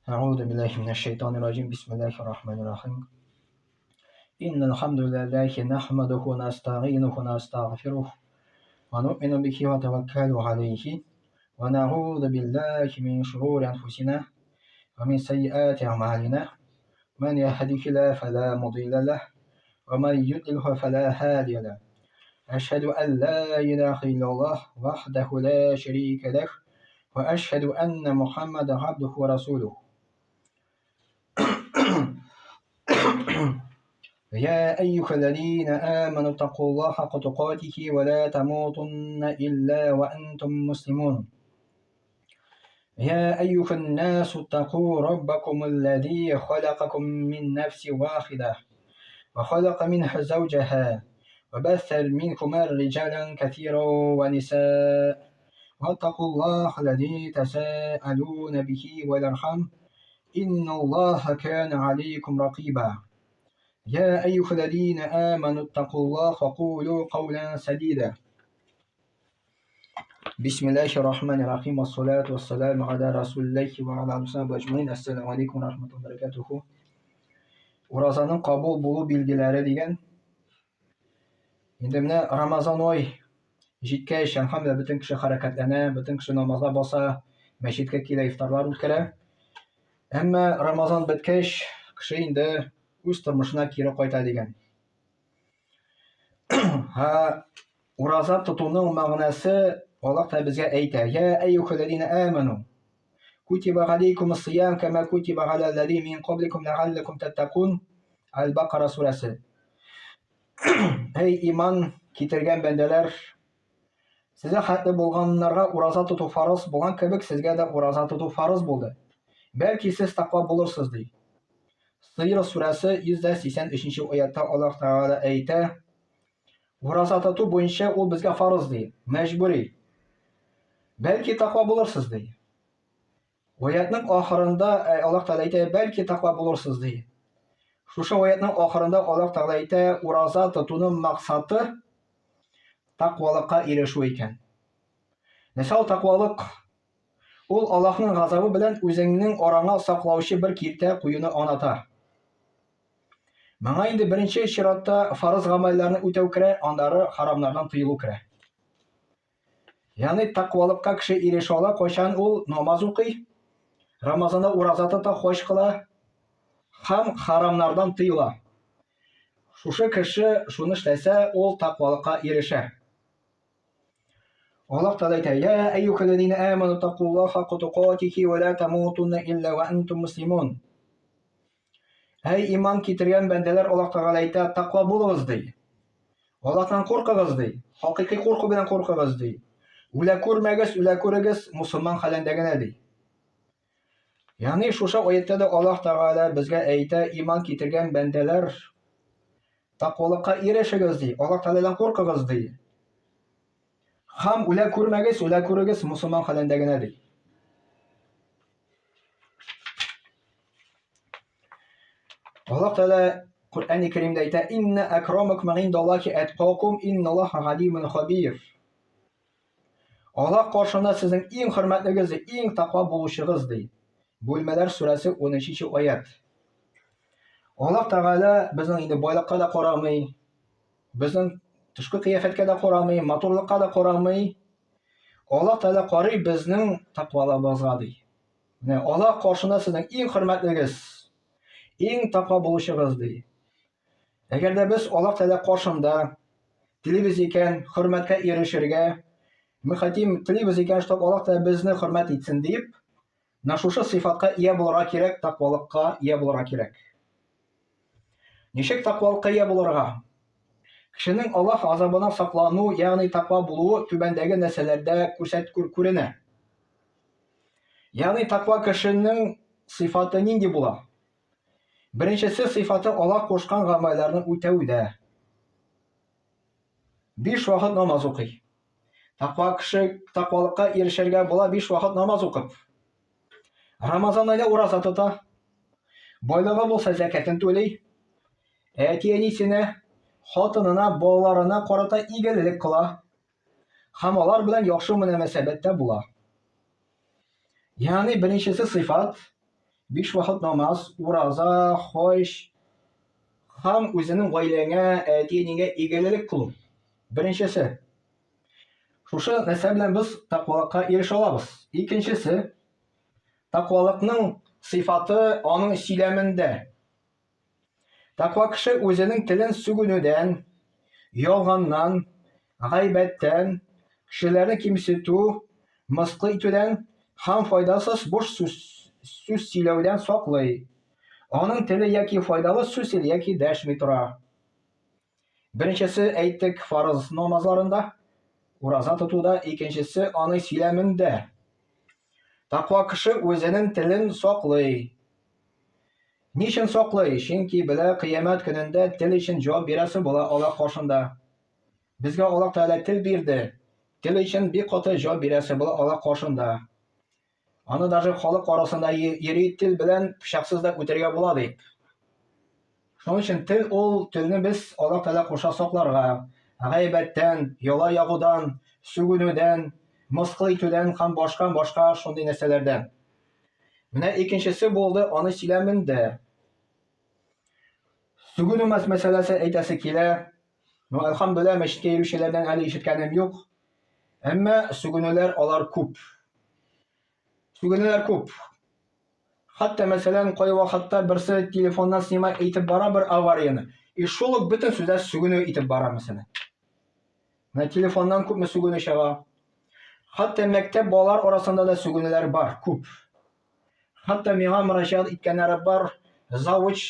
أعوذ بالله من الشيطان الرجيم بسم الله الرحمن الرحيم إن الحمد لله نحمده ونستعينه ونستغفره ونؤمن به ونتوكل عليه ونعوذ بالله من شرور أنفسنا ومن سيئات أعمالنا من يهده الله فلا مضل له ومن يضلله فلا هادي له أشهد أن لا إله إلا الله وحده لا شريك له وأشهد أن محمدا عبده ورسوله يا أيها الذين آمنوا اتقوا الله حق تقاته ولا تموتن إلا وأنتم مسلمون يا أيها الناس اتقوا ربكم الذي خلقكم من نفس واحدة وخلق منها زوجها وبث منكما رجالا كثيرا ونساء واتقوا الله الذي تساءلون به والأرحام إن الله كان عليكم رقيبا يا أيها الذين آمنوا اتقوا الله وقولوا قولا سديدا بسم الله الرحمن الرحيم والصلاة والسلام على رسول الله وعلى آله وصحبه أجمعين السلام عليكم ورحمة الله وبركاته Уразаның кабул булу билгеләре дигән. Инде менә Рамазан ай җиткәч, әлхәмдүлилләһ, бөтен кеше хәрәкәтләнә, бөтен кеше намазга баса, мәчеткә килә, ифтарлар үткәрә. Әмма Рамазан беткәч, кеше инде үз тормышына кире кайта дигән. Һә, ураза тотуның мәгънәсе Аллаһ та безгә әйтә: "Я әйюхәлләзина аману, кутиба галейкумус сиям кама кутиба галәлләзи мин кабликум ләгалләкум таттакун." Аль-Бакара сүрәсе. Әй иман китергән бәндәләр, сезгә хәтле булганнарга ураза тоту фарыз булган кебек, сезгә дә ураза тоту фарыз булды. Бәлки сез таква булырсыз, ди. Сыйр сүрәсе 183 аятта Аллаһ Тәгалә әйтә, Ураза тоту буенча ул безгә фарыз ди, мәҗбүри. Бәлки таква булырсыз ди. Аятның ахырында э, Аллаһ Тәгалә әйтә, бәлки таква булырсыз ди. Шушы аятның ахырында Аллаһ Тәгалә әйтә, ураза тотуның максаты таквалыкка ирешү икән. Нәрсә ул таквалык? Ул Аллаһның газабы белән үзеңнең араңа саклаучы бер киртә куюны аңлата. Моңа инде беренче чиратта фарыз гамәлләрне үтәү керә, аннары харамнардан тыелу керә. Ягъни тәкъвалыкка кеше ирешә ала, кайчан ул намаз укый, Рамазанда ураза тота, хаҗ кыла һәм харамнардан тыела. Шушы кеше шуны эшләсә, ул тәкъвалыкка ирешә. Аллаһ Тәгалә әйтә: "Я әйюхәлләзина аману тақуллаһа хакка тукатихи ва ла тамутунна илля ва антум муслимун." Әй иман китергән бәндәләр, Аллаһ Тәгалә әйтә, тәкъва булыгыз ди. Аллаһтан куркыгыз ди. Хакыйкый курку белән куркыгыз ди. Үлә күрмәгез, үлә күрегез, мусульман хәлендә генә ди. Ягъни шушы аятта да Аллаһ Тәгалә безгә әйтә, иман китергән бәндәләр тәкъвалыкка ирешегез ди, Аллаһ Тәгаләдән куркыгыз ди. Һәм үлә күрмәгез, үлә күрегез мусульман хәлендә генә ди. Аллаһ Тәгалә Коръән-и Кәримдә әйтә: "Инна акрамакум индаллахи аткакум, инналлаһа галимун хабир." Аллаһ каршында сезнең иң хөрмәтлегез, иң таква булучыгыз, ди. Бүлмәләр сүрәсе 13 аят. Аллаһ Тәгалә безнең инде байлыкка да карамый, безнең тышкы кыяфәткә дә карамый, матурлыкка да карамый. Аллаһ Тәгалә карый безнең таквалыгыбызга, ди. Менә Аллаһ каршында сезнең иң хөрмәтлегез, иң таква булучыгыз, ди. Әгәр дә без Аллаһ Тәгалә каршында телибез икән, хөрмәткә ирешергә, мы хотим, телибез икән, чтобы Аллаһ Тәгалә безне хөрмәт итсен дип, менә шушы сыйфатка ия булырга кирәк, тәкъвалыкка ия булырга кирәк. Ничек тәкъвалыкка ия булырга? Кешенең Аллаһ азабына саклану, ягъни тәкъва булуы түбәндәге нәрсәләрдә күрсәт күренә. Ягъни тәкъва кешенең сыйфаты нинди була? Беренчесе сыйфаты Аллаһ кушкан гамәлләрне үтәүдә. Биш вакыт намаз укый. Таква кеше таквалыкка ирешергә була биш вакыт намаз укып. Рамазан аенда ураза тота. Байлыгы булса зәкәтен түли. Әти-әнисенә, хатынына, балаларына карата игелек кыла. Һәм алар белән яхшы мөнәсәбәттә була. Ягъни беренчесе сыйфат, биш вакыт намаз, ураза, хаҗ һәм үзенең гаиләңә, әти-әнигә игелелек кылу. Беренчесе. Шушы нәрсә белән без тәкъвалыкка ирешә алабыз. Икенчесе, тәкъвалыкның сыйфаты аның сөйләмендә. Тәкъва кеше үзенең телен сүгенүдән, ялганнан, гайбәттән, кешеләрне кимсетү, мыскыл итүдән һәм файдасыз буш сүз, сүз сөйләүдән саклый. Аның теле яки файдалы сүз сөйли, яки дәшми тора. Беренчесе әйттек фарыз намазларында, ураза тотуда, икенчесе аның сөйләмендә. Таква кеше үзенең телен саклый. Ни өчен саклый? Чөнки белә кыямәт көнендә тел өчен җавап бирәсе була Аллаһ каршында. Безгә Аллаһ Тәгалә тел бирде. Тел өчен бик каты җавап бирәсе була Аллаһ каршында. Аны даже халык арасында йөри тел белән пычаксыз да үтәргә була дип. Шуның өчен тел ул телне без Аллаһ Тәгалә куша сакларга. Гайбәттән, яла ягудан, сүгенүдән, мыскыл итүдән һәм башка башка шундый нәрсәләрдән. Менә икенчесе булды аны сөйләмендә. Сүгенү мәсьәләсе әйтәсе килә. Ну, әлхәмдүлилләһ, мәчеткә йөрүчеләрдән әле ишеткәнем юк. Әмма сүгенүләр алар күп. Сүгенүләр күп. Хәтта, мәсәлән, кай вакытта берсе телефоннан снимать итеп бара бер аварияне. И шул ук бөтен сүзләр сүгенү итеп бара, мәсәлән. Менә телефоннан күпме сүгенү чыга. Хәтта мәктәп балалар арасында да сүгенүләр бар, күп. Хәтта миңа мөрәҗәгать иткәннәре бар, завуч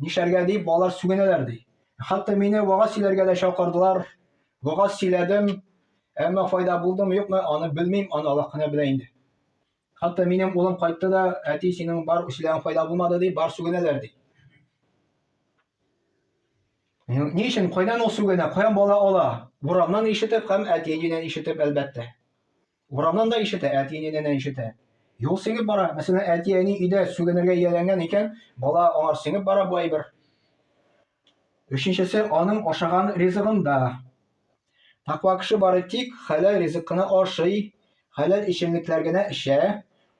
Нишләргә дип, балалар сүгенәләр ди. Хәтта мине вагаз сөйләргә дә чакырдылар. Вагаз сөйләдем, әмма файда булдымы, юкмы, аны белмим, аны Аллаһ кына белә инде. Хәтта минем улым кайтты да, әти, синең бар сөйләгән файда булмады ди, бар сүгенәләр ди. Ни өчен, кайдан ул сүгенә, каян бала ала? Урамнан ишетеп һәм әти-әнидән ишетеп, әлбәттә. Урамнан да ишетә, әти-әнидән дә ишетә. Юл сеңеп бара. Мәсәлән, әти-әни өйдә сүгенергә ияләнгән икән, бала аңар сеңеп бара бу әйбер. Өченчесе, аның ашаган ризыгында. Таква кеше бары тик хәләл ризык кына ашый, хәләл эчемлекләр генә эчә,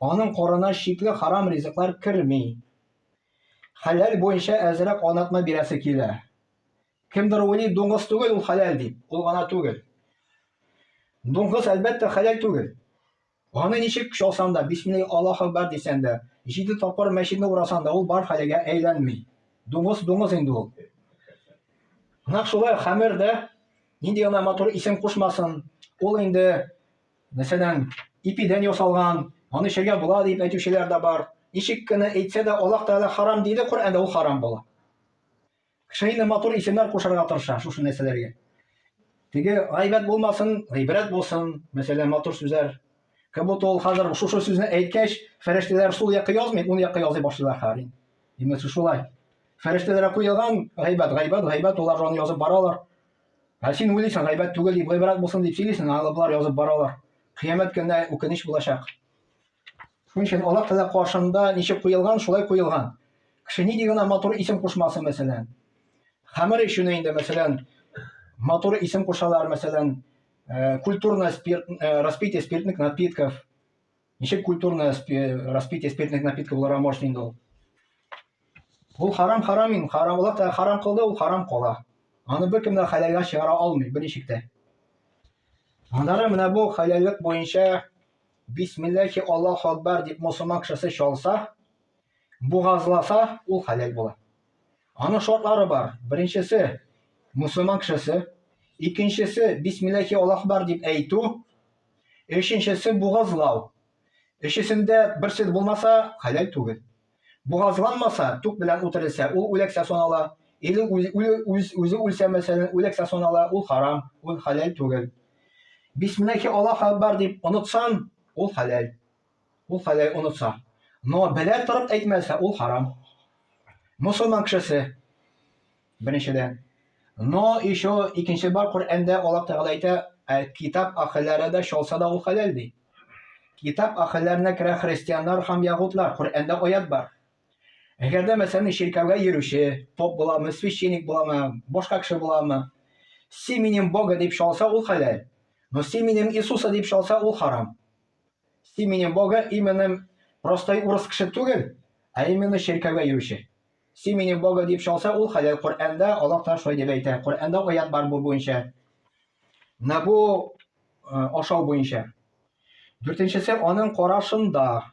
аның карына шикле харам ризыклар керми. Хәләл буенча әзрәк анатма бирәсе килә. Кемдер уйлый, дуңгыз түгел, ул хәләл дип. Ул гына түгел. Дуңгыз, әлбәттә, хәләл түгел. Аны ничек чалсаң да, бисмилла Аллаһу акбар дисәң дә, җиде тапкыр мәчетне урасаң да, ул бар хәләлгә әйләнми. Дуңгыз дуңгыз инде ул. Нәкъ шулай хәмер дә нинди генә матур исем кушмасын, ул инде мәсәлән, ипидән ясалган, аны эчәргә була дип әйтүчеләр дә бар. Ничек кенә әйтсә дә, Аллаһ Тәгалә харам диде Коръәндә, ул харам була. Кеше инде матур исемнәр кушарга тырыша шушы нәрсәләргә. Теге гайбәт булмасын, гыйбрәт булсын, мәсәлән, матур сүзләр. Как будто ул хәзер шушы сүзне әйткәч, фәрештәләр сул якка язмый, уң якка язый башлыйлар хәзер. Именно шулай. Фәрештәләргә куелган гайбәт, гайбәт, гайбәт, улар аны язып баралар. Ә син уйлыйсың, гайбәт түгел дип, гыйбрәт булсын дип сөйлисең, ә болар язып баралар. Кыямәт көнендә үкенеч булачак. Шуның өчен Аллаһ Тәгалә каршында ничек куелган, шулай куелган. Кеше нинди генә матур исем кушмасын, мәсәлән. Хәмер эчүне инде, мәсәлән, матур исем кушалар, мәсәлән, э, культурное спирт, э, распитие спиртных напитков. Ничек культурное распитие спиртных напитков булырга может инде ул? Ул харам харам инде, харам Аллаһ Тәгалә харам кылды, ул харам кала. Аны беркем дә хәләлгә чыгара алмый, берничек тә. Аннары менә бу хәләллек буенча Бисмилләхи Аллаһу акбар дип мосылман кешесе чалса, бугазласа, ул хәләл була. Аның шартлары бар. Беренчесе мусульман кешесе, икенчесе бисмилләхи Аллаһу акбар дип әйтү, өченчесе бугазлау. Өчесендә берсе булмаса, хәләл түгел. Бугазланмаса, тук белән үтерелсә, ул үләксә санала. Или үз, үз, үзе үлсә, мәсәлән, үләксә санала, ул харам, ул хәләл түгел. Бисмиллахи Аллаһу акбар дип онытсан, ул хәләл. Ул хәләл онытса. Но белә торып әйтмәсә, ул харам. Мусульман кешесе беренчедән. Но еще икенче бар Коръәндә Аллаһ Тәгалә әйтә, ә китап әһелләре дә чалса да ул хәләл ди. Китап әһелләренә керә христианнар һәм ягудлар. Коръәндә аят бар. Әгәр дә мәсәлән чиркәүгә йөрүче, поп буламы, священник буламы, башка кеше буламы, с именем Бога дип чалса ул хәләл. Но с именем Иисуса дип чалса ул харам. С именем Бога именно простой урыс кеше түгел, ә именно чиркәүгә йөрүче. С именем Бога дип чалса, ул хәләл. Коръәндә Аллаһ Тәгалә шулай дип әйтә. Коръәндә аят бар бу буенча. Менә бу ашау буенча. Дүртенчесе аның карашында.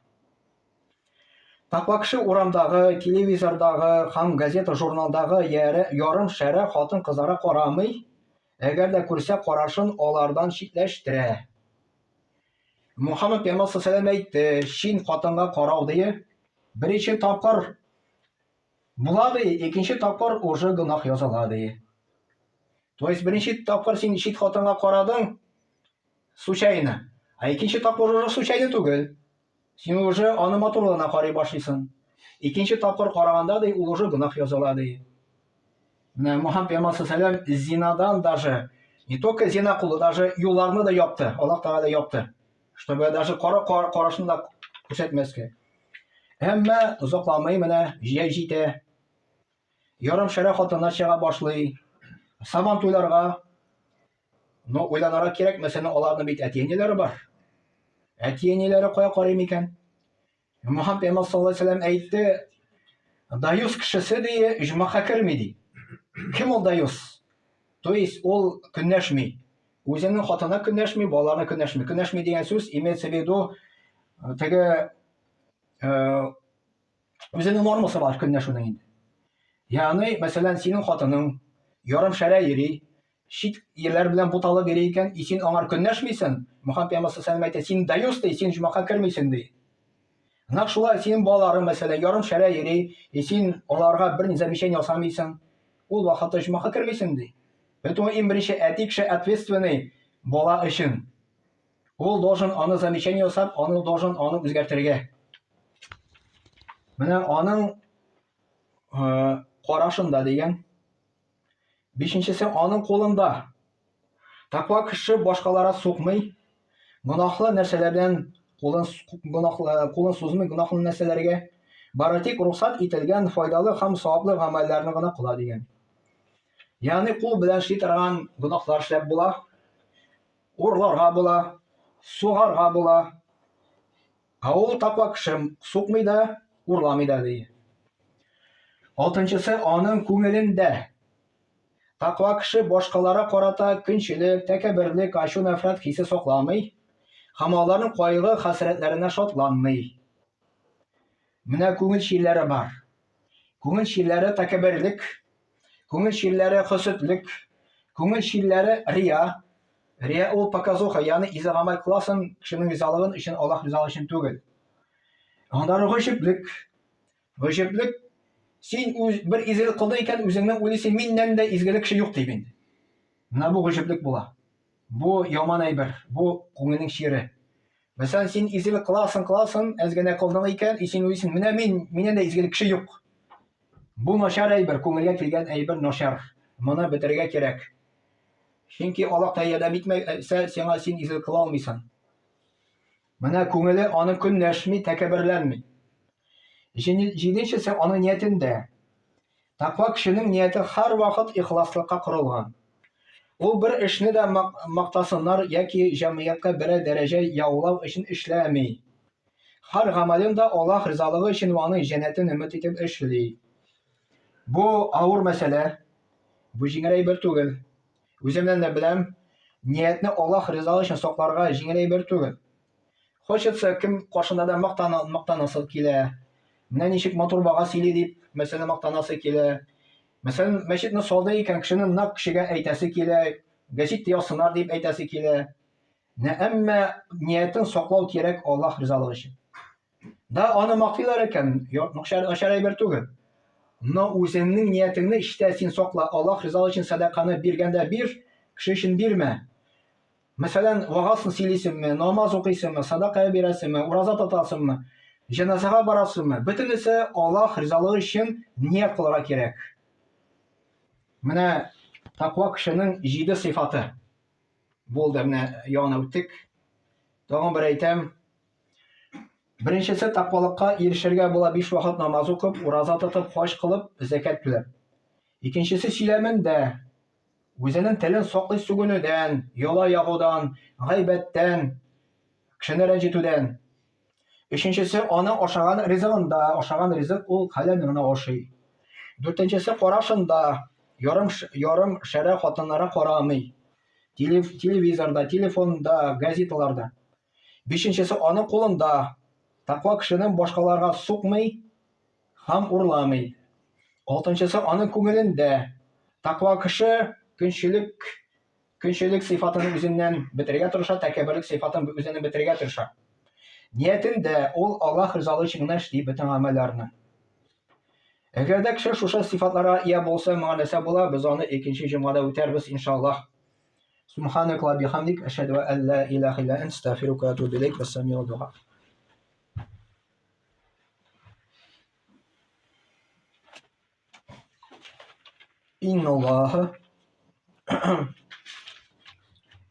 Тәкъва кеше урамдагы, телевизордагы һәм газета-журналдагы ярым шәрә хатын-кызларга карамый, әгәр дә күрсә, карашын алардан читләштерә. Мухаммад пәйгамбәр саллаллаху әйтте, чин хатынга карау ди, беренче тапкыр була ди, икенче тапкыр уже гөнаһ языла ди. То есть беренче тапкыр син чит хатынга карадың, случайно, а икенче тапкыр уже случайно түгел. Син уже аны матурлыгына карый башлыйсың. Икенче тапкыр караганда ди, ул уже гөнаһ языла ди. Менә Мухаммад пәйгамбәр саллаллаху зинадан даже не только зина кылу, даже юлларны да япты. Аллаһ Тәгалә япты. Чтобы даже кара карашын да күрсәтмәскә. Әмма озакламый менә җәй җитә. Ярым шәрә хатыннар чыга башлый. Сабан туйларга. Но уйланырга кирәк, мәсәлән, аларның бит әти-әниләре бар. Әти-әниләре кая карый микән? Мухаммад пәйгамбәр саллаллаху алейһи вәсәлләм әйтте, даюс кешесе ди, оҗмахка керми ди. Кем ул даюс? То есть ул көнләшми. Үзенең хатынына көнләшми, балаларына көнләшми. Көнләшми дигән сүз имеется в виду теге үзенең нормасы бар көнләшүнең инде. Ягъни, мәсәлән, синең хатының ярым шәрә йөри, чит ирләр белән буталып йөри икән, и син аңар көнләшмисең, Мөхәммәд пәйгамбәр саллаллаху әйтә, син даюс ди, син җомака кермисең ди. Нәкъ шулай синең балаларың, мәсәлән, ярым шәрә йөри, и син аларга бер ни замечание ясамыйсың, ул вакытта җомака кермисең ди. Поэтому иң беренче әти кеше ответственный бала өчен. Ул должен аны замечание ясап, аны должен аны үзгәртергә. Менә аның карашында дигән. Бишенчесе аның кулында. Таква кеше башкаларга сукмый, гөнаһлы нәрсәләрдән кулын гөнаһлы кулын сузмый гөнаһлы нәрсәләргә, бары тик рөхсәт ителгән файдалы һәм саваплы гамәлләрне генә кыла дигән. Ягъни кул белән эшли торган гөнаһлар эшләп була. Урларга була, сугарга була. Ә ул тапа кеше сукмый да, урламый да ди. Алтынчысы аның күңелендә. Таква кеше башкаларга карата көнчелек, тәкәбберлек, ачу, нәфрәт хисе сакламый һәм аларның кайгы хәсрәтләренә шатланмый. Менә күңел чирләре бар. Күңел чирләре тәкәбберлек, күңел чирләре хөсетлек, күңел чирләре рия. Рия ул показуха, ягъни изге гамәл кыласың, кешенең ризалыгын өчен, Аллаһ ризалыгы өчен түгел. Аннары гаҗиплек. Гаҗиплек син үз бер изгелек кылдың икән, үзеңнең уйлыйсың, миннән дә изгелек кеше юк дип инде. Менә бу гаҗиплек була. Бу яман әйбер, бу күңелнең чире. Мәсәлән, син изгелек кыласың, кыласың, әз генә кылдың икән, и син уйлыйсың, менә мин, миннән дә изгелек кеше юк. Бу начар әйбер, күңелгә килгән әйбер начар. Моны бетерергә кирәк. Чөнки Аллаһ та ярдәм итмәсә, сиңа син изгелек кыла алмыйсың. Менә күңеле аны көнләшми, тәкәбберләнми. Җиденчесе аның ниятендә. Тәкъва кешенең нияте һәрвакыт ихласлыкка корылган. Ул бер эшне дә мактасыннар яки җәмгыятькә берәр дәрәҗә яулау өчен эшләми. Һәр гамәлен дә Аллаһ ризалыгы өчен вә аның җәннәтен өмет итеп эшли. Бу авыр мәсьәлә. Бу җиңел әйбер түгел. Үземнән дә беләм, ниятне Аллаһ ризалыгы өчен сакларга җиңел әйбер түгел. Хочется кем каршында да мактана, мактанасы килә. Менә ничек матур бага сөйли дип, мәсәлән, мактанасы килә. Мәсәлән, мәчетне салды икән, кешенең нәкъ кешегә әйтәсе килә, гәзит язсыннар дип әйтәсе килә. Нә әмма ниятен саклау кирәк Аллаһ ризалыгы өчен. Да, аны мактыйлар икән, начар, начар әйбер түгел. Но үзеңнең ниятеңне эчтә син сакла. Аллаһ ризалыгы өчен сәдаканы биргәндә бир, кеше өчен бирмә. Мәсәлән, вагазны сөйлисеңме, намаз укыйсыңмы, садака бирәсеңме, ураза тотасыңмы, җеназага барасыңмы, бөтенесе Аллаһ ризалыгы өчен ният кылырга кирәк. Менә таква кешенең җиде сыйфаты. Булды, менә яңа үттек. Тагын бер әйтәм. Беренчесе таквалыкка ирешергә була биш вакыт намаз укып, ураза тотып, хаҗ кылып, зәкят түләп. Икенчесе сөйләмендә Үзенең телен саклый сүгенүдән, яла ягудан, гайбәттән, кешене рәнҗетүдән. Өченчесе, аның ашаган ризыгында, ашаган ризык ул хәләл генә ашый. Дүртенчесе, карашында, ярым, ярым шәрә хатыннарга карамый. Телевизорда, телефонда, газеталарда. Бишенчесе, аның кулында, тәкъва кешенең башкаларга сукмый һәм урламый. Алтынчысы, аның күңелендә, тәкъва кеше көнчелек Көнчелек сыйфатын үзеннән бетерергә тырыша, тәкәбберлек сыйфатын үзеннән бетерергә тырыша. Ниятендә ул Аллаһ ризалыгы өчен генә эшли бөтен гамәлләрне. Әгәр дә кеше шушы сыйфатларга ия булса, моңа нәрсә була? Без аны икенче җомгада үтәрбез, иншаллаһ. Субханак ва бихамдик, ашһаду ан ла илаһа илля анта, астагфирука ва атубу илейк. Вассаламу дуа. Инналлаһа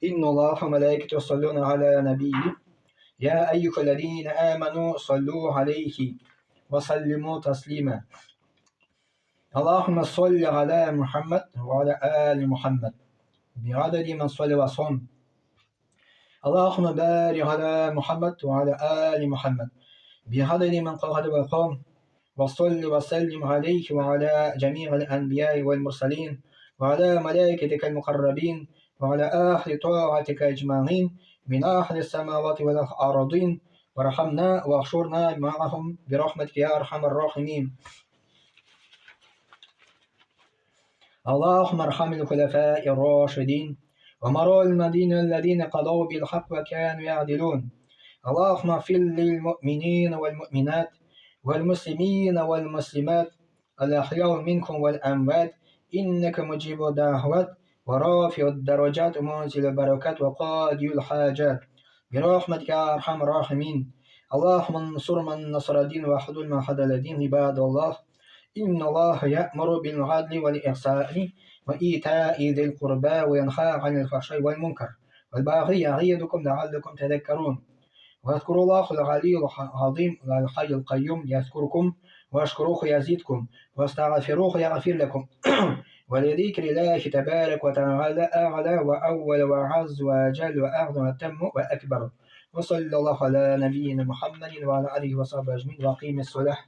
Инналлаһа мәләикәтү юсаллуна аля нәбийи Я әйюхәлләзина аману саллу алейхи ва саллиму таслима. Аллаһумма салли аля Мухаммад ва аля али Мухаммад. Би'адади ман салли ва сам. اللهم بارك على محمد وعلى آل محمد بعدد من قعد وقام وصل وسلم عليه وعلى جميع الأنبياء والمرسلين وعلى ملائكتك المقربين وعلى أهل طاعتك أجمعين من أهل السماوات والأرضين وارحمنا واحشرنا معهم برحمتك يا أرحم الراحمين. اللهم ارحم الخلفاء الراشدين ومراء المدينة الذين قضوا بالحق وكانوا يعدلون. اللهم اغفر للمؤمنين والمؤمنات والمسلمين والمسلمات الأحياء منكم والأموات إنك مجيب الدعوات ورافع الدرجات ومنزل البركات وقاضي الحاجات برحمتك يا أرحم الراحمين. اللهم انصر من نصر الدين وخذل من خذل الدين. عباد الله، إن الله يأمر بالعدل والإحسان وإيتاء ذي القربى وينهى عن الفحشاء والمنكر والبغي يعظكم لعلكم تذكرون. واذكروا الله العلي العظيم الحي القيوم يذكركم، واشكروه يزيدكم، واستغفروه يغفر لكم. ولذكر الله تبارك وتعالى أعلى وأول وأعز وأجل وأعظم وأتم وأكبر. وصلى الله على نبينا محمد وعلى آله وصحبه أجمعين وأقيم الصلاة.